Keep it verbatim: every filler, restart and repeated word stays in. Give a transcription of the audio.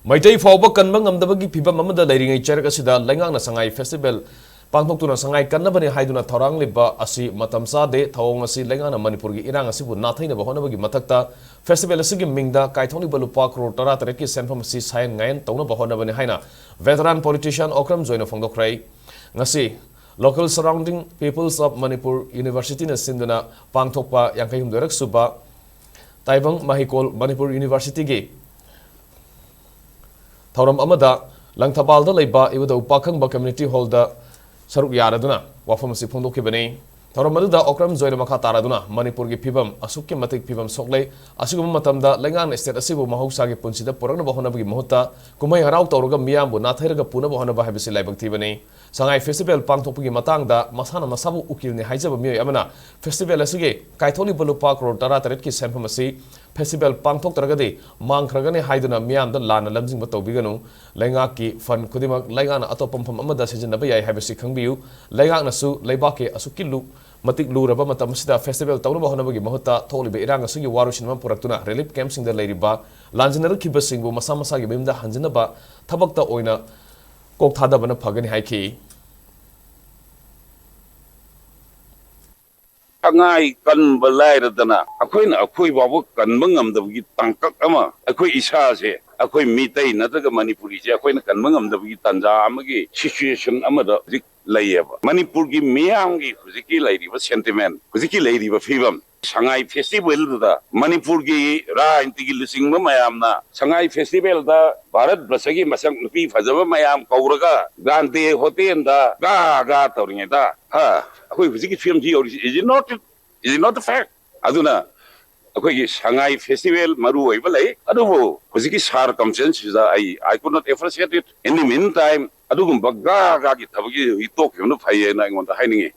ꯃꯩꯇꯩ ꯐꯥꯎꯕ ꯀꯟꯕ ꯉꯝꯗꯕꯒꯤ ꯐꯤꯕꯝ ꯑꯃꯗ ꯂꯩꯔꯤꯉꯩ ꯆꯩꯔꯛ ꯑꯁꯤꯗ ꯂꯩꯉꯥꯛꯅ ꯁꯉꯥꯏ ꯐꯦꯁꯇꯤꯚꯦꯜ ꯄꯥꯡꯊꯣꯛꯇꯨꯅ ꯁꯉꯥꯏ ꯀꯟꯅꯕꯅꯤ ꯍꯥꯏꯗꯨꯅ ꯊꯧꯔꯥꯡꯂꯤꯕ ꯑꯁꯤ ꯃꯇꯝ ꯆꯥꯗꯦ꯫ ꯊꯧꯑꯣꯡ ꯑꯁꯤ ꯂꯩꯉꯥꯛꯅ ꯃꯅꯤꯄꯨꯔꯒꯤ ꯏꯔꯥꯡ ꯑꯁꯤꯕꯨ ꯅꯥꯊꯩꯅꯕ ꯍꯣꯠꯅꯕꯒꯤ ꯃꯊꯛꯇ ꯐꯦꯁꯇꯤꯚꯦꯜ ꯑꯁꯤꯒꯤ ꯃꯤꯡꯗ ꯀꯥꯏꯊꯣꯛꯂꯤꯕ ꯂꯨꯄꯥ ꯀ꯭ꯔꯣꯔ ꯇꯔꯥ ꯇꯔꯦꯠꯀꯤ ꯁꯦꯟꯐꯝ ꯑꯁꯤ ꯁꯥꯌꯦꯟ ꯉꯥꯌꯦꯟ ꯇꯧꯅꯕ ꯍꯣꯠꯅꯕꯅꯤ ꯍꯥꯏꯅ ꯚꯦꯇꯔꯥꯟ ꯄꯣꯂꯤꯇꯤꯁꯤꯌꯥꯟ ꯑꯣꯀ꯭ꯔꯝ ꯖꯣꯏꯅ ꯐꯣꯡꯗꯣꯛꯈ꯭ꯔꯦ꯫ ꯉꯁꯤ local surrounding peoples of Manipur Universityꯅ ꯁꯤꯟꯗꯨꯅ ꯄꯥꯡꯊꯣꯛꯄ ꯌꯥꯡꯈꯩ ꯍꯨꯝꯗꯣꯏꯔꯛ ꯁꯨꯕ ꯇꯥꯏꯕꯪ ꯃꯍꯩꯀꯣꯜ ꯃꯅꯤꯄꯨꯔ ꯌꯨꯅꯤꯚꯔꯁꯤꯇꯤꯒꯤ ꯊꯧꯔꯝ ꯑꯃꯗ ꯂꯪꯊꯕꯥꯜꯗ ꯂꯩꯕ ꯏꯕꯨꯙꯧ ꯄꯥꯈꯪꯕ ꯀꯝꯃ꯭ꯌꯨꯅꯤꯇꯤ ꯍꯣꯜꯗ ꯁꯔꯨꯛ ꯌꯥꯔꯗꯨꯅ ꯋꯥꯐꯝ ꯑꯁꯤ ꯐꯣꯡꯗꯣꯛꯈꯤꯕꯅꯤ꯫ ꯊꯧꯔꯝ ꯑꯗꯨꯗ ꯑꯣꯀ꯭ꯔꯝ ꯖꯣꯏꯅ ꯃꯈꯥ ꯇꯥꯔꯗꯨꯅ ꯃꯅꯤꯄꯨꯔꯒꯤ ꯐꯤꯕꯝ ꯑꯁꯨꯛꯀꯤ ꯃꯇꯤꯛ ꯐꯤꯕꯝ ꯁꯣꯛꯂꯦ꯫ ꯑꯁꯤꯒꯨꯝꯕ ꯃꯇꯝꯗ ꯂꯩꯉꯥꯛꯅ ꯁ꯭ꯇꯦꯠ ꯑꯁꯤꯕꯨ ꯃꯍꯧꯁꯥꯒꯤ ꯄꯨꯟꯁꯤꯗ ꯄꯨꯔꯛꯅꯕ ꯍꯣꯠꯅꯕꯒꯤ ꯃꯍꯨꯠꯇ ꯀꯨꯝꯍꯩ ꯍꯔꯥꯎ ꯇꯧꯔꯒ ꯃꯤꯌꯥꯝꯕꯨ ꯅꯥꯊꯩꯔꯒ ꯄꯨꯅꯕ ꯍꯣꯠꯅꯕ ꯍꯥꯏꯕꯁꯤ ꯂꯥꯏꯕꯛ ꯊꯤꯕꯅꯤ꯫ ꯁꯉꯥꯏ ꯐꯦꯁꯇꯤꯚꯦꯜ ꯄꯥꯡꯊꯣꯛꯄꯒꯤ ꯃꯇꯥꯡꯗ ꯃꯁꯥꯅ ꯃꯁꯥꯕꯨ ꯎꯀꯤꯜꯅꯤ ꯍꯥꯏꯖꯕ ꯃꯤꯑꯣꯏ ꯑꯃꯅ ꯐꯦꯁꯇꯤꯚꯦꯜ ꯑꯁꯤꯒꯤ ꯀꯥꯏꯊꯣꯛꯂꯤꯕ ꯂꯨꯄꯥ ꯀ꯭ꯔꯣꯔ ꯇꯔꯥ ꯇꯔꯦꯠꯀꯤ ꯁꯦꯟꯐꯝ ꯑꯁꯤ ꯐꯦꯁꯇꯤꯚꯦꯜ ꯄꯥꯡꯊꯣꯛꯇ꯭ꯔꯒꯗꯤ ꯃꯥꯡꯈ꯭ꯔꯒꯅꯤ ꯍꯥꯏꯗꯨꯅ ꯃꯤꯌꯥꯝꯗ ꯂꯥꯟꯅ ꯂꯝꯖꯤꯡꯕ ꯇꯧꯕꯤꯒꯅꯨ꯫ ꯂꯩꯉꯥꯛꯀꯤ ꯐꯟ ꯈꯨꯗꯤꯡꯃꯛ ꯂꯩꯉꯥꯛꯅ ꯑꯇꯣꯞꯄ ꯃꯐꯝ ꯑꯃꯗ ꯁꯤꯖꯤꯟꯅꯕ ꯌꯥꯏ ꯍꯥꯏꯕꯁꯤ ꯈꯪꯕꯤꯌꯨ꯫ ꯂꯩꯉꯥꯛꯅꯁꯨ ꯂꯩꯕꯥꯛꯀꯤ ꯑꯁꯨꯛꯀꯤ ꯂꯨ-, ꯃꯇꯤꯛ ꯂꯨꯔꯕ ꯃꯇꯝ ꯑꯁꯤꯗ ꯐꯦꯁꯇꯤꯚꯦꯜ ꯇꯧꯅꯕ ꯍꯣꯠꯅꯕꯒꯤ ꯃꯍꯨꯠꯇ ꯊꯣꯛꯂꯤꯕ ꯏꯔꯥꯡ ꯑꯁꯤꯒꯤ ꯋꯥꯔꯣꯏꯁꯤꯟ ꯑꯃ ꯄꯨꯔꯛꯇꯨꯅ ꯔꯤꯂꯤꯐ ꯀꯦꯝꯞꯁꯤꯡꯗ ꯂꯩꯔꯤꯕ ꯂꯥꯟꯖꯤꯟꯅꯔꯛꯈꯤꯕꯁꯤꯡꯕꯨ ꯃꯁꯥ ꯃꯁꯥꯒꯤ ꯃꯌꯨꯝꯗ ꯍꯟꯖꯤꯟꯅꯕ ꯊꯕꯛꯇ ꯑꯣꯏꯅ ꯀꯣꯛ ꯊꯥꯗꯕꯅ ꯐꯒꯅꯤ ꯍꯥꯏꯈꯤ꯫ ꯁꯉꯥꯏ ꯀꯟꯕ ꯂꯥꯏꯔꯗꯅ ꯑꯩꯈꯣꯏꯅ ꯑꯩꯈꯣꯏ ꯐꯥꯎꯕ ꯀꯟꯕ ꯉꯝꯗꯕꯒꯤ ꯇꯥꯡꯀꯛ ꯑꯃ, ꯑꯩꯈꯣꯏ ꯏꯁꯥꯁꯦ, ꯑꯩꯈꯣꯏ ꯃꯤꯇꯩ ꯅꯠꯇ꯭ꯔꯒ ꯃꯅꯤꯄꯨꯔꯤꯁꯦ ꯑꯩꯈꯣꯏꯅ ꯀꯟꯕ ꯉꯝꯗꯕꯒꯤ ꯇꯥꯟꯖꯥ ꯑꯃꯒꯤ ꯁꯤꯆꯨꯋꯦꯁꯟ ꯑꯃꯗ ꯍꯧꯖꯤꯛ ꯂꯩꯌꯦꯕ꯫ ꯃꯅꯤꯄꯨꯔꯒꯤ ꯃꯤꯌꯥꯝꯒꯤ ꯍꯧꯖꯤꯛꯀꯤ ꯂꯩꯔꯤꯕ ꯁꯦꯟꯇꯤꯃꯦꯟ, ꯍꯧꯖꯤꯛꯀꯤ ꯂꯩꯔꯤꯕ ꯐꯤꯕꯝ, ꯁꯉꯥꯏ ꯐꯦꯁꯇꯤꯚꯦꯜꯗꯨꯗ ꯃꯅꯤꯄꯨꯔꯒꯤ ꯔꯥꯖꯅꯤꯇꯤꯒꯤ ꯂꯨꯆꯤꯡꯕ ꯃꯌꯥꯝꯅ ꯁꯉꯥꯏ ꯐꯦꯁꯇꯤꯚꯦꯜꯗ ꯚꯥꯔꯠ ꯕꯔꯁꯒꯤ ꯃꯁꯛ ꯅꯨꯄꯤ ꯐꯖꯕ ꯃꯌꯥꯝ ꯀꯧꯔꯒ ꯒꯥꯟꯙꯤ ꯍꯣꯇꯦꯜꯗ ꯒꯥ ꯒꯥ ꯇꯧꯔꯤꯉꯩꯗ, ꯍꯥ, ꯑꯩꯈꯣꯏ ꯍꯧꯖꯤꯛꯀꯤ ꯐꯤꯕꯝꯁꯤ ꯌꯧꯔꯤꯁꯤ, is it not, is it not the fact? ꯑꯗꯨꯅ ꯑꯩꯈꯣꯏꯒꯤ ꯁꯉꯥꯏ ꯐꯦꯁꯇꯤꯚꯦꯜ ꯃꯔꯨ ꯑꯣꯏꯕ ꯂꯩ, ꯑꯗꯨꯕꯨ ꯍꯧꯖꯤꯛꯀꯤ ꯁꯥꯔꯀꯝꯁꯇꯦꯟꯁꯁꯤꯗ ꯑꯩ, I could not appreciate it. In the meantime, ꯑꯗꯨꯒꯨꯝꯕ ꯒꯥ ꯒꯥꯒꯤ ꯊꯕꯛꯁꯤ ꯍꯧꯖꯤꯛ ꯇꯣꯛꯈꯤꯕꯅ ꯐꯩ ꯍꯥꯏꯅ ꯑꯩꯉꯣꯟꯗ ꯍꯥꯏꯅꯤꯡꯉꯤ꯫